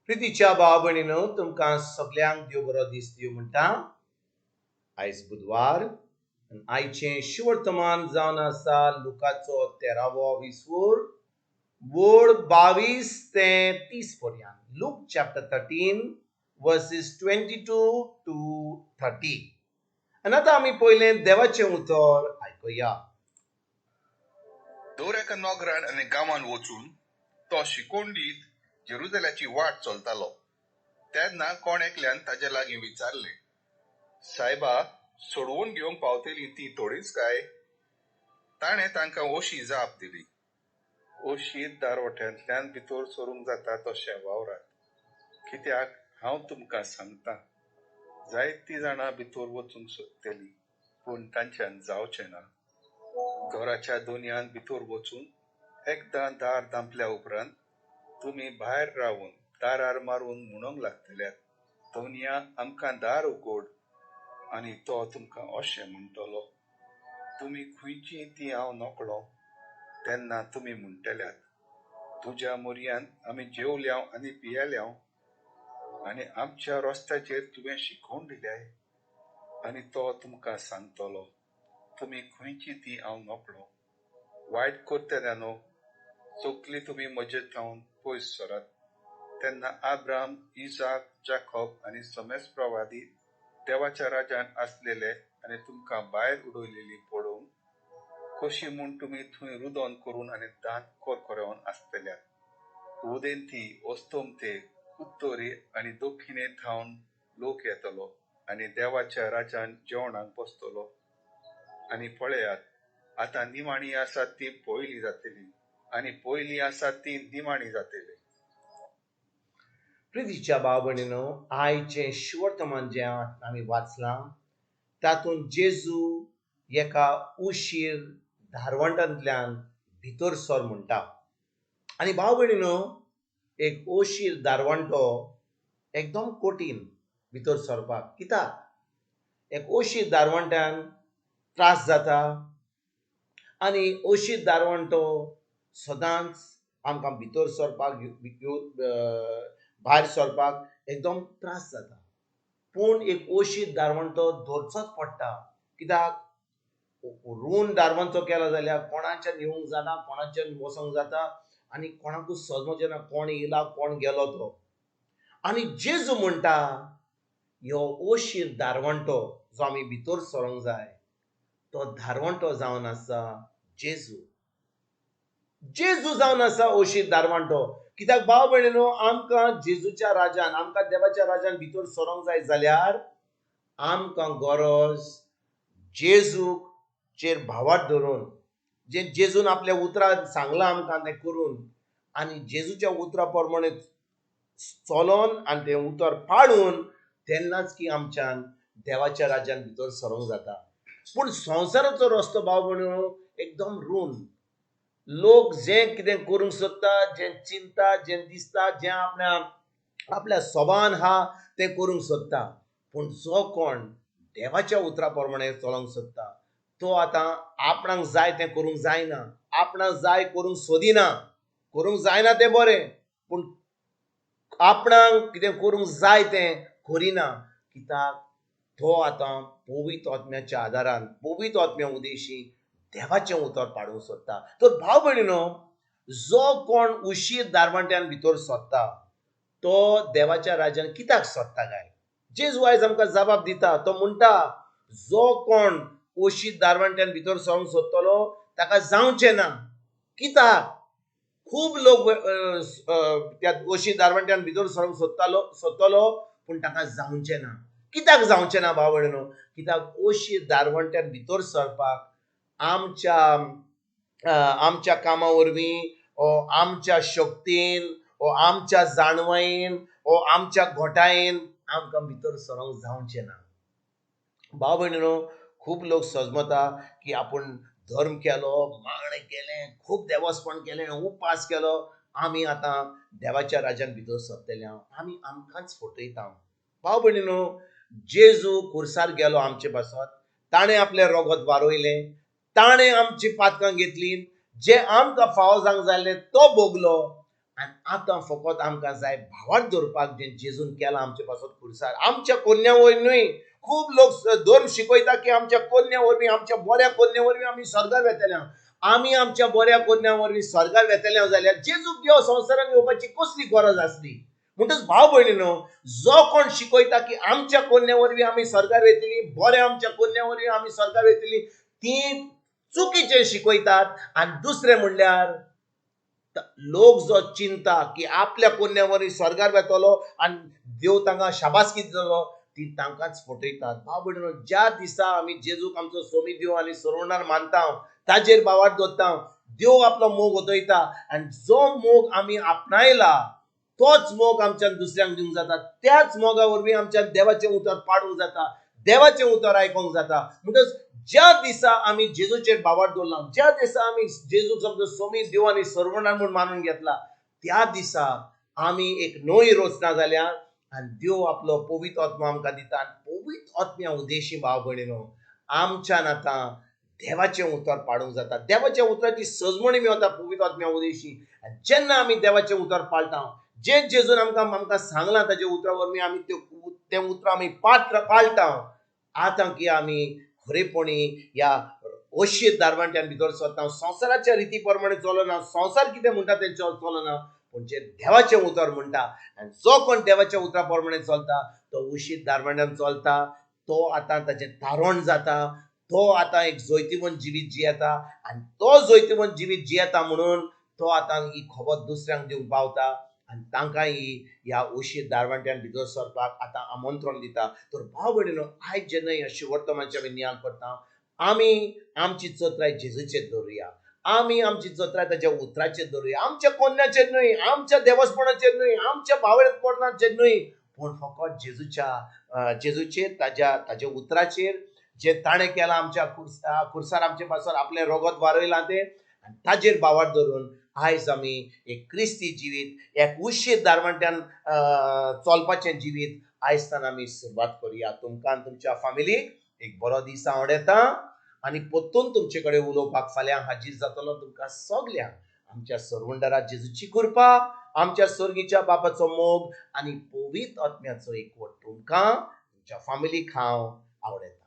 प्रितीच्या भाव भयणीनो, तुमकां सगल्यांक देव बरो दीस दिवं म्हणटा. आयज बुधवार आनी आयचें शुवर्तमान जावन आसा लुकाचो तेरावो विसवूर, वळ 22 ते 30 पर्यंत. Luke chapter 13 verses 22 to 30. आनी आतां आमी पयलें देवाचें उतर आयकुया. दर एका नगरान आनी गांवान वचून तो शिकवण दीत जेरुजलेमाची वाट चलतालो. तेन्ना कोण एकल्यान ताजे लागीं विचारलें, "सायबा, सोडवून घेवंक पावतलीं तीं थोडींच काय?" ताणें तांकां अशी जाप दिली, "अशीर दारवट्यांतल्यान भितर सरूंक जाता तशें वावरात. कित्याक हांव तुमकां सांगतां, जायतीं जाणां भितर वचूंक सोदतलीं, पूण तांच्यान जावचें ना. घराच्या दोनयान भितर वचून एकदां दार धांपल्या उपरांत तुमी भायर रावन दारार मारून म्हणूंक लागतल्यात, 'धनया, आमकां दार उगड.' आनी तो तुमकां अशें म्हणटलो, 'तुमी खंयची ती हांव नकळो.' तेन्ना तुमी म्हणटल्यात, 'तुज्या म्हऱ्यांत आमी जेवल्याव आनी पियेल्याव आनी आमच्या रस्त्याचेर तुवें शिकोवन दिल्याय.' आनी तो तुमकां सांगतलो, 'तुमी खंयची ती हांव नकळो. वायट करतल्यांनो, सगलीं तुमी म्हजे थावन पयस सरात.' तेन्ना आब्राम, इजाक, जाकोब आनी समेस्त प्रवादी देवाच्या राज्यान आसलेले आनी तुमकां भायर उडयलेली पळोवन कशी म्हूण तुमी थंय रुदन करून आनी दांत करकरोवन आसतल्यात. उदेंती, अस्तमते, उत्तरे आनी दक्षिणे थावन लोक येतलो आनी देवाच्या राज्यान जेवणाक बसतलो. आनी पळयात, आतां निमाणी आसात ती पयली जातली आनी पयली आसात ती निमाणी जातली." प्रितीच्या भाव भयणीनो, आयचें शुवर्तमान जें आमी वाचलां तातूंत जेजू एका उशीर दारवंटांतल्यान भितर सर म्हणटा. आनी भाव भयणीनो, एक ओशीर दारवंटो एकदम कठीण भितर सरपाक. कित्याक एक ओशीर दारवंट्यान त्रास जाता आनी ओशीर दारवंटो सदांच आमकां भितर सरपाक, भायर सरपाक एकदम त्रास जाता. पूण एक ओशीर दारवंटो धरचोच पडटा, कित्याक रूंद दारवंटो केलो जाल्यार कोणाच्यान येवंक जाता, कोणाच्यान वचोंक जाता आनी कोणाकूच समजचें ना कोण येयला, कोण गेलो तो. आनी जेजू म्हणटा, ह्यो ओशीर दारवंटो जो आमी भितर सरोंक जाय, तो दारवंटो जावन आसा जेजू. जेजू जावन आसा ओशीर दारवंटो. कित्याक भाव भयणीनो, आमकां जेजूच्या राजान, आमकां देवाच्या राजान भितर सरोंक जाय जाल्यार आमकां गरज जेजूक चेर भावार्थ धरून, जे जेजून आपल्या उतरां सांगलां आमकां तें करून आनी जेजूच्या उतरा प्रमाणे चलोन आनी तें उतर पाळून, तेन्नाच की आमच्यान देवाच्या राज्यान भितर सरोंक जाता. पूण संवसाराचो रस्तो, भाव भयणीनो, एकदम रूंद. लोक जें कितें करूंक सोदता, जें चिंता, जें दिसता, जें आपल्या आपल्या सोबान आहा तें करूंक सोदता. पूण जो कोण देवाच्या उतरा प्रमाणे चलोंक सोदता, तो आतां आपणाक जाय तें करूंक जायना, आपणाक जाय करूंक सोदिना. करूंक जायना तें बरें, पूण आपणाक कितें करूंक जाय तें करिना. कित्याक तो आतां पवित्र आत्म्याच्या आदारान, पवित्र आत्म्या उदेशी देवाचें उतर पाडूंक सोदता. तर भाव भयणीनो, जो कोण उशीर दारवंट्यान भितर सोदता, तो देवाच्या राज्यान कित्याक सोदता काय? जेजू आयज आमकां जबाब दिता. तो म्हणटा, जो कोण ओशीर दारवंट्यान भितर सरूंक सोदतलो ताका जावचें ना. कित्याक खूब लोक त्या ओशीर दारवंट्यान भितर सरूंक सोदतलो, पूण ताका जावचें ना. कित्याक जावचें ना, भाव भयणीनो? कित्याक ओशीर दारवंट्यान भितर सरपाक आमच्या आमच्या कामा वरवीं ओ आमच्या शक्तीन ओ आमच्या जाणवायेन ओ आमच्या घोटायेन आमकां भितर सरोंक जावचें ना. भाव भयणीनो, खूब लोक सजमता की आपूण धर्म केलो, मागणें केलें, खूब देवस्पण केलें, उपास केलो, आमी आतां देवाच्या राज्यान भितर सरतले. आमी आमकांच फटयता. भाव भयणीनो, जेजू खुर्सार गेलो आमचे पासत. ताणें आपलें रगत वारयलें, ताणें आमची पातकां घेतली, जे आमकां फावो जावंक जाल्लें तो भोगलो. आनी आतां फकत आमकां जाय भावार्थ दवरपाक जें जेजून केलां आमचे पासत खुर्सार. आमच्या कोन्या वयर न्हय. खूब लोक धर्म शिकयता की आमच्या कोन्या वरवीं, आमच्या बऱ्या कोन्या वरवीं आमी स्वर्गार वेतले. आमी आमच्या बऱ्या कोन्या वरवीं स्वर्गार वेतले जाल्यार जेजूक देव संवसारान येवपाची कसली गरज आसली? म्हणटच भाव भयणीनो, जो कोण शिकयता की आमच्या कोन्या वरवीं आमी स्वर्गार वेतली, बऱ्या आमच्या कोन्या वरवीं आमी स्वर्गार वेतली, ती चुकीचें शिकयतात. आनी दुसरें म्हणल्यार लोक जो चिंता की आपल्या कोन्या वरवीं स्वर्गार वेतलो आनी देव तांकां शाबासकी दितलो, ती तांकांच फटयतात. भाव भयणीनो, ज्या दिसा आमी जेजूक आमचो सोमी देव आनी सोडवणार मानता, ताजेर भावार्थ दवरता, देव आपलो मोग ओतयता आनी जो मोग आमी आपणायला तोच मोग आमच्यान दुसऱ्यांक दिवंक जाता. त्याच मोगा वरवीं आमच्यान देवाचें उतर पाडूंक जाता, देवाचें उतर आयकोंक जाता. म्हणटच ज्या दिसा आमी जेजूचेर भावार्थ दवरला, ज्या दिसा आमी जेजूक आमचो सोमी देव आनी सोडवणार म्हूण मानून घेतला, त्या दिसा आमी एक नवी रचना जाल्या आनी देव आपलो पवित्र आत्मो आमकां दिता. आनी पवित्र आत्म्या उद्देशी भाव भयणीनो, आमच्यान आतां देवाचें उतर पाडूंक जाता. देवाच्या उतराची सजमणी मेवता पवित्र आत्म्या उद्देशी. आनी जेन्ना आमी देवाचें उतर पाळटा, जें जेजून आमकां आमकां सांगलां ताजे उतरा वरवीं आमी तें उतरां आमी पाळटा, आतां की आमी खरेपणी ह्या अशीर दारवांट्यान भितर सरता. संवसाराच्या रिती प्रमाणे चलना, संवसार कितें म्हणटा तें चलना, पूण जें देवाचें उतर म्हणटा आनी जो कोण देवाच्या उतरा प्रमाणे चलता तो उशीर दारवांट्यान चलता, तो आतां ताचें तारण जाता, तो आतां एक जैतिवंत जिवीत जियेता. आनी तो जैतिवंत जिवीत जियेता म्हणून तो आतां ही खबर दुसऱ्यांक दिवंक पावता आनी तांकां ही ह्या उशीर दारवांट्यान भितर सरपाक आतां आमंत्रण दिता. तर भाव भयणीनो, आयज जेन्ना ह्या शिवर्तमानची आमी नियाळ करता, आमी आमची चत्राय जेजूचेर दवरुया, आमी आमची चत्राय ताच्या उतराचेर दवरुया. आमच्या कोन्याचेर न्हय, आमच्या देवस्पणाचेर न्हय, आमच्या भावळेपणाचेर न्हय, पूण फकत जेजूचेर, ताज्या ताज्या उतराचेर, जे ताणें केलां आमच्या खुर्सार आमचे पासर आपलें रगत वारयलां तें, आनी ताजेर भावार्थ दवरून आयज आमी एक क्रिस्ती जिवीत, एक उशीर दारवांट्यान चलपाचें जिवीत आयज आमी सुरवात करुया. तुमकां आनी तुमच्या फामिलीक एक बरो दीस आवडटा आनी परतून तुमचे कडेन उलोवपाक फाल्यां हाजीर जातलो. तुमकां सगल्यांक आमच्या सरवंडरा जेजूची कृपा, आमच्या स्वर्गीच्या बापाचो मोग आनी पवित्र आत्म्याचो एकवट तुमकां तुमच्या फामिलीक हांव आवडटा.